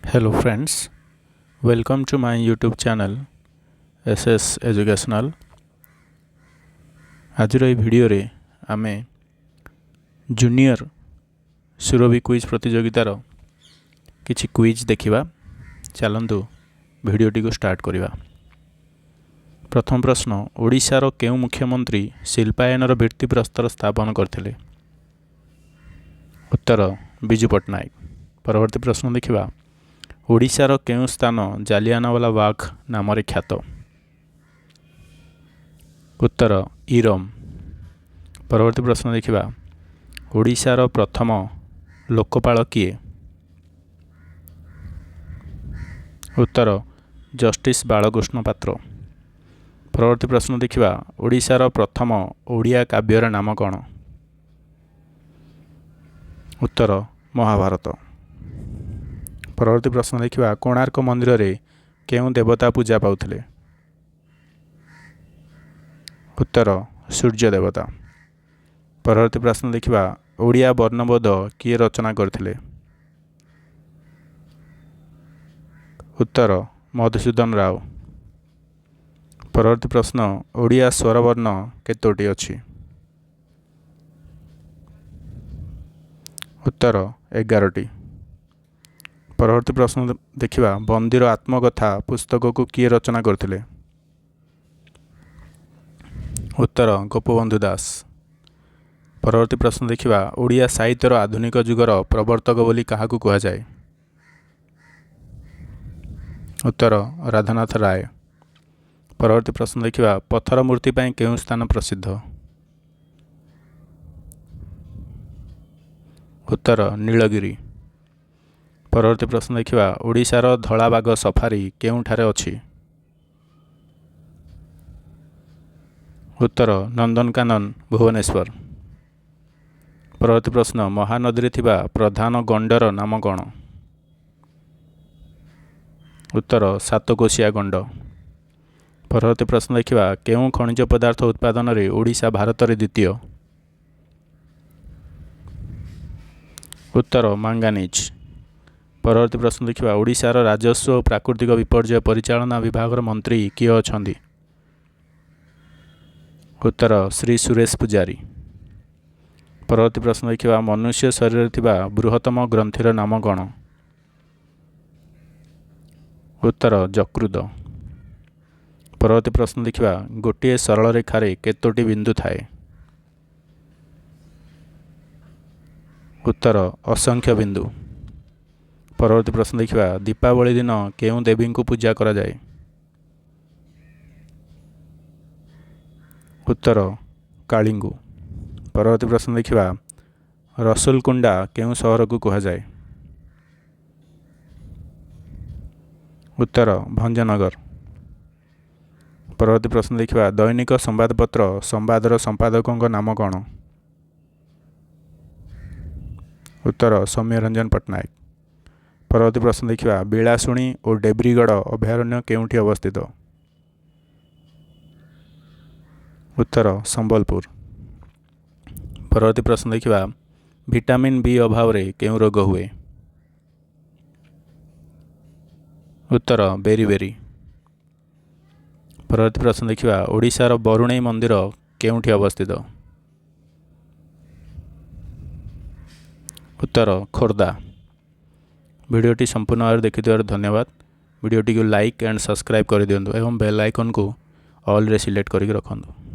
Hello friends, welcome to my YouTube channel SS Educational. ଆଜିର ଏହି ଭିଡ଼ିଓରେ ଆମେ ଜୁନିୟର ସୁରଭି କୁଇଜ୍ ପ୍ରତିଯୋଗିତାର କିଛି କୁଇଜ୍ ଦେଖିବା। ଚାଲନ୍ତୁ, ଭିଡ଼ିଓଟିକୁ ଷ୍ଟାର୍ଟ କରିବା। ପ୍ରଥମ ପ୍ରଶ୍ନ, ଓଡ଼ିଶାର କେଉଁ ମୁଖ୍ୟମନ୍ତ୍ରୀ ଶିଳ୍ପାୟନର ଭିତ୍ତିପ୍ରସ୍ତର ସ୍ଥାପନ କରିଥିଲେ? ଉତ୍ତର, ବିଜୁ ପଟ୍ଟନାୟକ। ପରବର୍ତ୍ତୀ ପ୍ରଶ୍ନ ଦେଖିବା। ଓଡ଼ିଶାର କେଉଁ ସ୍ଥାନ ଜାଲିଆନାୱାଲା ବାଗ ନାମରେ ଖ୍ୟାତ? ଉତ୍ତର, ଇରମ। ପରବର୍ତ୍ତୀ ପ୍ରଶ୍ନ ଦେଖିବା। ଓଡ଼ିଶାର ପ୍ରଥମ ଲୋକପାଳ କିଏ? ଉତ୍ତର, ଜଷ୍ଟିସ୍ ବାଳକୃଷ୍ଣ ପାତ୍ର। ପରବର୍ତ୍ତୀ ପ୍ରଶ୍ନ ଦେଖିବା। ଓଡ଼ିଶାର ପ୍ରଥମ ଓଡ଼ିଆ କାବ୍ୟର ନାମ କ'ଣ? ଉତ୍ତର, ମହାଭାରତ। ପରବର୍ତ୍ତୀ ପ୍ରଶ୍ନ ଦେଖିବା। କୋଣାର୍କ ମନ୍ଦିରରେ କେଉଁ ଦେବତା ପୂଜା ପାଉଥିଲେ? ଉତ୍ତର, ସୂର୍ଯ୍ୟ ଦେବତା। ପରବର୍ତ୍ତୀ ପ୍ରଶ୍ନ ଦେଖିବା। ଓଡ଼ିଆ ବର୍ଣ୍ଣବୋଧ କିଏ ରଚନା କରିଥିଲେ? ଉତ୍ତର, ମଧୁସୂଦନ ରାଓ। ପରବର୍ତ୍ତୀ ପ୍ରଶ୍ନ, ଓଡ଼ିଆ ସ୍ୱରବର୍ଣ୍ଣ କେତୋଟି ଅଛି? ଉତ୍ତର, 11ଟି। ପରବର୍ତ୍ତୀ ପ୍ରଶ୍ନ ଦେଖିବା। ବନ୍ଦୀର ଆତ୍ମକଥା ପୁସ୍ତକକୁ କିଏ ରଚନା କରିଥିଲେ? ଉତ୍ତର, ଗୋପବନ୍ଧୁ ଦାସ। ପରବର୍ତ୍ତୀ ପ୍ରଶ୍ନ ଦେଖିବା। ଓଡ଼ିଆ ସାହିତ୍ୟର ଆଧୁନିକ ଯୁଗର ପ୍ରବର୍ତ୍ତକ ବୋଲି କାହାକୁ କୁହାଯାଏ? ଉତ୍ତର, ରାଧାନାଥ ରାୟ। ପରବର୍ତ୍ତୀ ପ୍ରଶ୍ନ ଦେଖିବା। ପଥର ମୂର୍ତ୍ତି ପାଇଁ କେଉଁ ସ୍ଥାନ ପ୍ରସିଦ୍ଧ? ଉତ୍ତର, ନୀଳଗିରି। ପରବର୍ତ୍ତୀ ପ୍ରଶ୍ନ ଦେଖିବା। ଓଡ଼ିଶାର ଧଳାବାଘ ସଫାରି କେଉଁଠାରେ ଅଛି? ଉତ୍ତର, ନନ୍ଦନକାନନ, ଭୁବନେଶ୍ୱର। ପରବର୍ତ୍ତୀ ପ୍ରଶ୍ନ, ମହାନଦୀରେ ଥିବା ପ୍ରଧାନ ଗଣ୍ଡର ନାମ କ'ଣ? ଉତ୍ତର, ସାତକୋଶିଆ ଗଣ୍ଡ। ପରବର୍ତ୍ତୀ ପ୍ରଶ୍ନ ଦେଖିବା। କେଉଁ ଖଣିଜ ପଦାର୍ଥ ଉତ୍ପାଦନରେ ଓଡ଼ିଶା ଭାରତରେ ଦ୍ୱିତୀୟ? ଉତ୍ତର, ମାଙ୍ଗାନିଜ୍। ପରବର୍ତ୍ତୀ ପ୍ରଶ୍ନ ଦେଖିବା। ଓଡ଼ିଶାର ରାଜସ୍ୱ ଓ ପ୍ରାକୃତିକ ବିପର୍ଯ୍ୟୟ ପରିଚାଳନା ବିଭାଗର ମନ୍ତ୍ରୀ କିଏ ଅଛନ୍ତି? ଉତ୍ତର, ଶ୍ରୀ ସୁରେଶ ପୂଜାରୀ। ପରବର୍ତ୍ତୀ ପ୍ରଶ୍ନ ଦେଖିବା। ମନୁଷ୍ୟ ଶରୀରରେ ଥିବା ବୃହତ୍ତମ ଗ୍ରନ୍ଥିର ନାମ କ'ଣ? ଉତ୍ତର, ଯକୃତ। ପରବର୍ତ୍ତୀ ପ୍ରଶ୍ନ ଦେଖିବା। ଗୋଟିଏ ସରଳ ରେଖାରେ କେତୋଟି ବିନ୍ଦୁ ଥାଏ? ଉତ୍ତର, ଅସଂଖ୍ୟ ବିନ୍ଦୁ। ପରବର୍ତ୍ତୀ ପ୍ରଶ୍ନ ଦେଖିବା। ଦୀପାବଳି ଦିନ କେଉଁ ଦେବୀଙ୍କୁ ପୂଜା କରାଯାଏ? ଉତ୍ତର, କାଳୀଙ୍କୁ। ପରବର୍ତ୍ତୀ ପ୍ରଶ୍ନ ଦେଖିବା। ରସୁଲକୁଣ୍ଡା କେଉଁ ସହରକୁ କୁହାଯାଏ? ଉତ୍ତର, ଭଞ୍ଜନଗର। ପରବର୍ତ୍ତୀ ପ୍ରଶ୍ନ ଦେଖିବା। ଦୈନିକ ସମ୍ବାଦପତ୍ର ସମ୍ବାଦର ସମ୍ପାଦକଙ୍କ ନାମ କ'ଣ? ଉତ୍ତର, ସୌମ୍ୟରଞ୍ଜନ ପଟ୍ଟନାୟକ। ପରବର୍ତ୍ତୀ ପ୍ରଶ୍ନ ଦେଖିବା। ବିଳାସୁଣୀ ଓ ଡେବ୍ରିଗଡ଼ ଅଭୟାରଣ୍ୟ କେଉଁଠି ଅବସ୍ଥିତ? ଉତ୍ତର, ସମ୍ବଲପୁର। ପରବର୍ତ୍ତୀ ପ୍ରଶ୍ନ ଦେଖିବା। ଭିଟାମିନ୍ ବି ଅଭାବରେ କେଉଁ ରୋଗ ହୁଏ? ଉତ୍ତର, ବେରି ବେରି। ପରବର୍ତ୍ତୀ ପ୍ରଶ୍ନ ଦେଖିବା। ଓଡ଼ିଶାର ବରୁଣେଇ ମନ୍ଦିର କେଉଁଠି ଅବସ୍ଥିତ? ଉତ୍ତର, ଖୋର୍ଦ୍ଧା। ଭିଡ଼ିଓଟି ସମ୍ପୂର୍ଣ୍ଣ ଭାବରେ ଦେଖିଥିବାରୁ ଧନ୍ୟବାଦ। ଭିଡ଼ିଓଟିକୁ ଲାଇକ୍ ଆଣ୍ଡ ସବସ୍କ୍ରାଇବ୍ କରିଦିଅନ୍ତୁ ଏବଂ ବେଲ୍ ଆଇକନ୍କୁ ଅଲ୍ରେ ସିଲେକ୍ଟ କରିକି ରଖନ୍ତୁ।